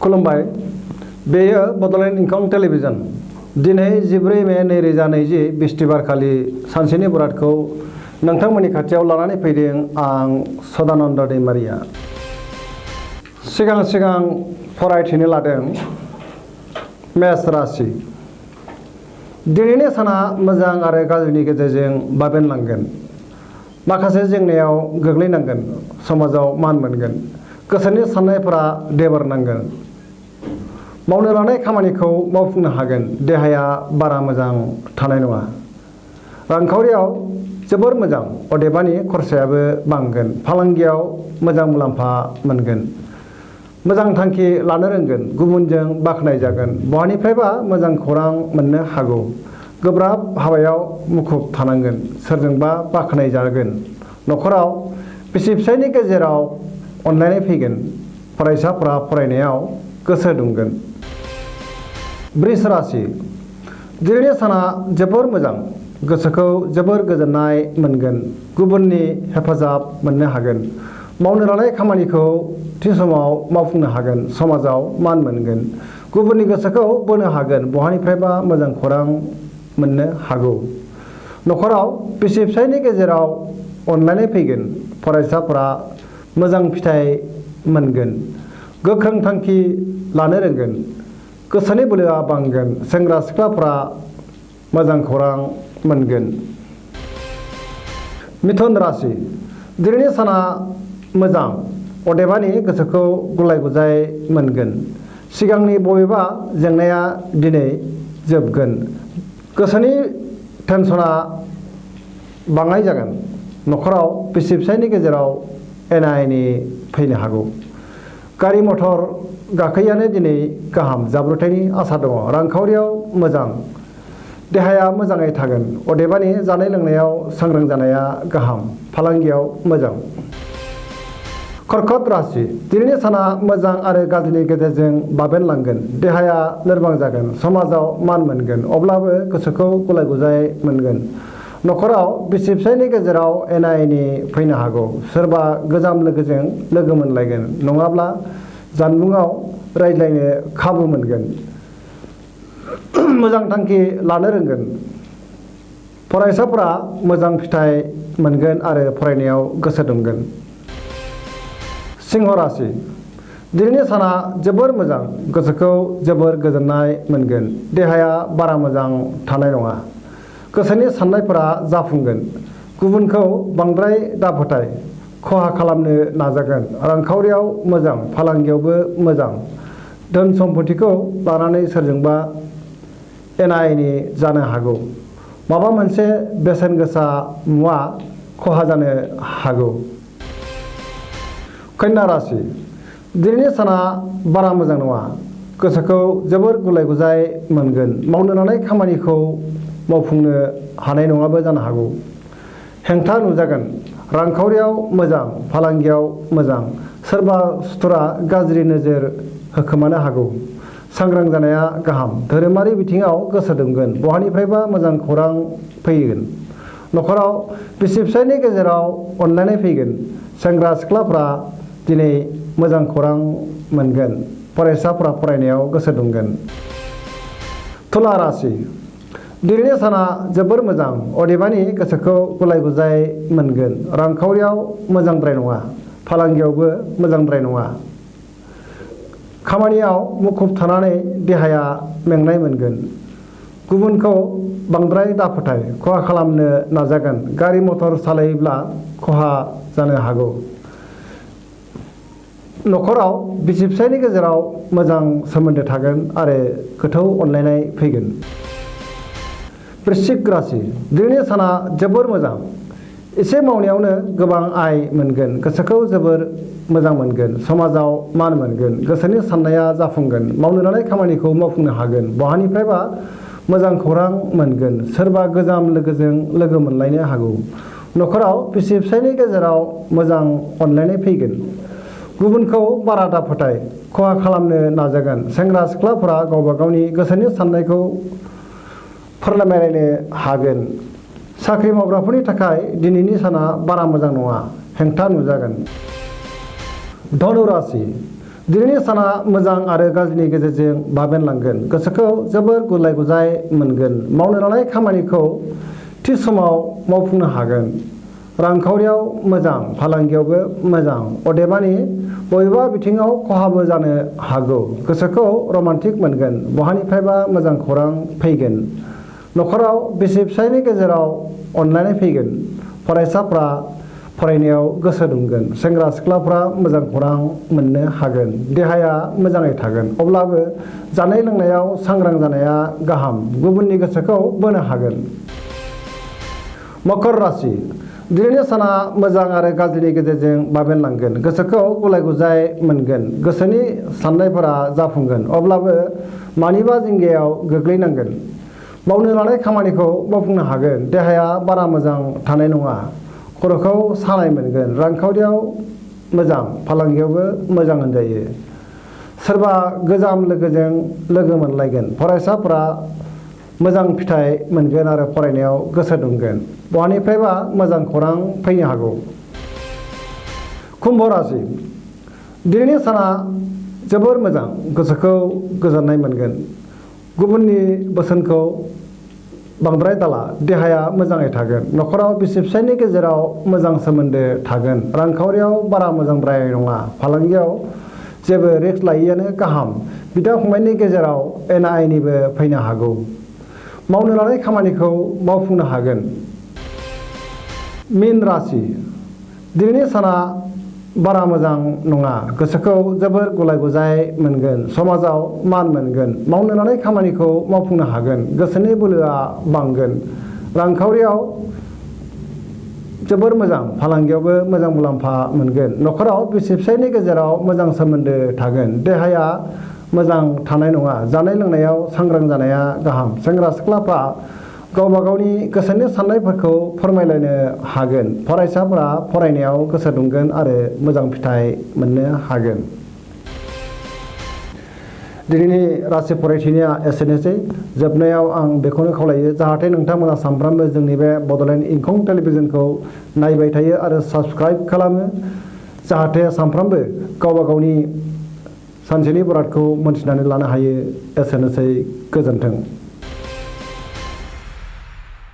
खुलुमबाय बेयो बड'लेण्ड इंखं टेलिभिजन दिनै 14 मे 2020 बिस्तिबार खालि सानसेनि बरादखौ नोंथांमोननि खाथियाव लानानै फैदों आं सदानन्द दैमारिया सिगां फरायथिनो लादों मेष राशि दिनैनि साना मोजां आरो गाज्रिनि गेजेरजों बाबेनलांगोन माखासे जेंनायाव गोग्लैनांगोन समाजाव मान मोनगोन गोसोनि साननायफोरा देबारनांगोन मावनो लानाय खामानिखौ मावफुंनो हागोन देहाया बारा मोजां थानाय नङा रांखावरियाव जोबोर मोजां अदेबानि खरसायाबो बांगोन फालांगियाव मोजां मुलाम्फा मोनगोन मोजां थांखि लानो रोंगोन गुबुनजों बाख्नायजागोन बहानिफ्रायबा मोजां खौरां मोननो हागौ गोब्राब हाबायाव मुखुब थानांगोन सोरजोंबा बाख्नायजागोन न'खराव बिसि फिसायनि गेजेराव अनलायनाय फैगोन फरायसाफोरा फरायनायाव गोसो दुंगोन वृष राशि दिनैनि साना जोबोर मोजां गोसोखौ जोबोर गोजोननाय मोनगोन गुबुननि हेफाजाब मोननो हागोन मावनो लानाय खामानिखौ थि समाव मावफुंनो हागोन समाजाव मान मोनगोन गुबुननि गोसोखौ बोनो हागोन बहानिफ्रायबा मोजां खौरां मोननो हागौ न'खराव बिसि फिसायनि गेजेराव अनलायनाय फैगोन फरायसाफोरा मोजां फिथाइ मोनगोन गोख्रों थांखि लानो रोंगोन गोसोनि बोलोआ बांगोन सेंग्रा सिख्लाफोरा मोजां खौरां मोनगोन मिथुन राशि दिनैनि साना मोजां अदेबानि गोसोखौ गुलाय गुजाय मोनगोन सिगांनि बबेबा जेंनाया दिनै जोबगोन गोसोनि टेनसना बाङाय जागोन न'खराव बिसि फिसायनि गेजेराव एना एनि फैनो हागौ गारि मथर गाखोयैयानो दिनै गाहाम जाब्रबथायनि आसा दङ रांखावरियाव मोजां देहाया मोजाङै थागोन अदेबानि जानाय लोंनायाव सांग्रां जानाया गाहाम फालांगियाव मोजां कर्कट राशि दिनैनि साना मोजां आरो गाज्रिनि गेजेरजों बाबेनलांगोन देहाया लोरबां जागोन समाजाव मान मोनगोन अब्लाबो गोसोखौ गुलाय गुजाय मोनगोन न'खराव बिसि फिसायनि गेजेराव एना एनि फैनो हागौ सोरबा गोजाम लोगोजों लोगो मोनलायगोन नङाब्ला जानबुङाव रायज्लायनो खाबु मोनगोन मोजां थांखि लानो रोंगोन फरायसाफोरा मोजां फिथाइ मोनगोन आरो फरायनायाव गोसो दुंगोन सिंह राशि दिनैनि साना जोबोर मोजां गोसोखौ जोबोर गोजोननाय मोनगोन देहाया बारा मोजां थानाय नङा गोसोनि साननायफोरा जाफुंगोन गुबुनखौ बांद्राय दाफोथाय खहा खालामनो नाजागोन रांखावरियाव मोजां फालांगियावबो मोजां धोन सम्पथिखौ लानानै सोरजोंबा एना एनि जानो हागौ माबा मोनसे बेसेन गोसा मुवा खहा जानो हागौ कन्या राशि दिनैनि साना बारा मोजां नङा गोसोखौ जोबोर गुलाय गुजाय मोनगोन मावनो लानाय खामानिखौ मावफुंनो हानाय नङाबो जानो हागौ हेंथा नुजागोन रांखावरियाव मोजां फालांगियाव मोजां सोरबा सुथुरा गाज्रि नोजोर होखोमानो हागौ सांग्रां जानाया गाहाम धोरोमारि बिथिङाव गोसो दुंगोन बहानिफ्रायबा मोजां खौरां फैगोन न'खराव बिसि फिसायनि गेजेराव अनलायनाय फैगोन सेंग्रा सिख्लाफ्रा दिनै मोजां खौरां मोनगोन फरायसाफोरा फरायनायाव गोसो दुंगोन तुला राशि दिनैनि साना जोबोर मोजां अदेबानि गोसोखौ गुलाय गुजाय मोनगोन रांखावरियाव मोजांद्राय नङा फालांगियावबो मोजांद्राय नङा खामानियाव मुखुब थानानै देहाया मेंनाय मोनगोन गुबुनखौ बांद्राय दाफोथाय खहा खालामनो नाजागोन गारि मथर सालायोब्ला खहा जानो हागौ न'खराव बिसि फिसायनि गेजेराव मोजां सोमोन्दो थागोन आरो गोथौ अनलायनाय फैगोन वृश्चिक राशि दिनैनि साना जोबोर मोजां एसे मावनायावनो गोबां आय मोनगोन गोसोखौ जोबोर मोजां मोनगोन समाजाव मान मोनगोन गोसोनि साननाया जाफुंगोन मावनो लानाय खामानिखौ मावफुंनो हागोन बहानिफ्रायबा मोजां खौरां मोनगोन सोरबा गोजाम लोगोजों लोगो मोनलायनो हागौ न'खराव बिसि फिसायनि गेजेराव मोजां अनलायनाय फैगोन गुबुनखौ बारा दाफोथाय खहा खालामनो नाजागोन सेंग्रा सिख्लाफोरा गावबा गावनि गोसोनि साननायखौ फोरमायलायनो हागोन साख्रि मावग्राफोरनि थाखाय दिनैनि साना बारा मोजां नङा हेंथा नुजागोन धनु राशि दिनैनि साना मोजां आरो गाज्रिनि गेजेरजों बाबेनलांगोन। गोसोखौ जोबोर गुलाय गुजाय मोनगोन। मावनो लानाय खामानिखौ थि समाव मावफुंनो हागोन। रांखावरियाव मोजां, फालांगियावबो मोजां, अदेबानि बबेबा बिथिङाव खहाबो जानो हागौ। गोसोखौ रमान्टिक मोनगोन। बहानिफ्रायबा मोजां खौरां फैगोन। न'खराव बिसि फिसायनि गेजेराव अनलायनाय फैगोन। फरायसाफ्रा फरायनायाव गोसो दुंगोन। सेंग्रा सिख्लाफ्रा मोजां खौरां मोननो हागोन। देहाया मोजाङै थागोन। अब्लाबो जानाय लोंनायाव सांग्रां जानाया गाहाम। गुबुननि गोसोखौ बोनो हागोन। मकर राशि दिनैनि साना मोजां आरो गाज्रिनि गेजेरजों बाबेनलांगोन। गोसोखौ गुलाय गुजाय मोनगोन। गोसोनि साननायफोरा जाफुंगोन। अब्लाबो मानिबा जिंगायाव गोग्लैनांगोन। मावनो लानाय खामानिखौ मावफुंनो हागोन। देहाया बारा मोजां थानाय नङा। खर'खौ सानाय मोनगोन। रांखावरियाव मोजां, फालांगियावबो मोजां होनजायो। सोरबा गोजाम लोगोजों लोगो मोनलायगोन। फरायसाफोरा मोजां फिथाइ मोनगोन आरो फरायनायाव गोसो दुंगोन। बहानिफ्रायबा मोजां खौरां फैनो हागौ। कुम्भ राशि दिनैनि साना जोबोर मोजां। गोसोखौ गोजोननाय मोनगोन। गुबुननि बोसोनखौ बांद्राय दाला। देहाया मोजाङै थागोन। न'खराव बिसि फिसायनि गेजेराव मोजां सोमोन्दो थागोन। रांखावरियाव बारा मोजांद्राय नङा। फालांगियाव जेबो रिस्क लायैआनो गाहाम। बिदा फंबायनि गेजेराव एना एनिबो फैनो हागौ। मावनो लानाय खामानिखौ मावफुंनो हागोन। मीन राशि दिनैनि साना बारा मोजां नङा। गोसोखौ जोबोर गुलाय गुजाय मोनगोन। समाजाव मान मोनगोन। मावनो लानाय खामानिखौ मावफुंनो हागोन। गोसोनि बोलोआ बांगोन। रांखावरियाव जोबोर मोजां। फालांगियावबो मोजां मुलाम्फा मोनगोन। न'खराव बिसि फिसायनि गेजेराव मोजां सोमोन्दो थागोन। देहाया मोजां थानाय नङा। जानाय लोंनायाव सांग्रां जानाया गाहाम। सेंग्रा सिख्लाफ्रा गावबा गावनि गोसोनि साननायफोरखौ फोरमायलायनो हागोन। फरायसाफोरा फरायनायाव गोसो दुंगोन आरो मोजां फिथाइ मोननो हागोन। दिनैनि राशि फरायथिनिया एसेनोसै। जोबनायाव आं बेखौनो खावलायो जाहाथे नोंथांमोना सानफ्रामबो जोंनि बे बड'लेण्ड इंखं टेलिभिजनखौ नायबाय थायो आरो साबस्क्राइब खालामो। जाहाथे सानफ्रामबो गावबा गावनि सानसेनि बरादखौ मोनथिनानै लानो हायो। एसेनोसै। गोजोन्थों।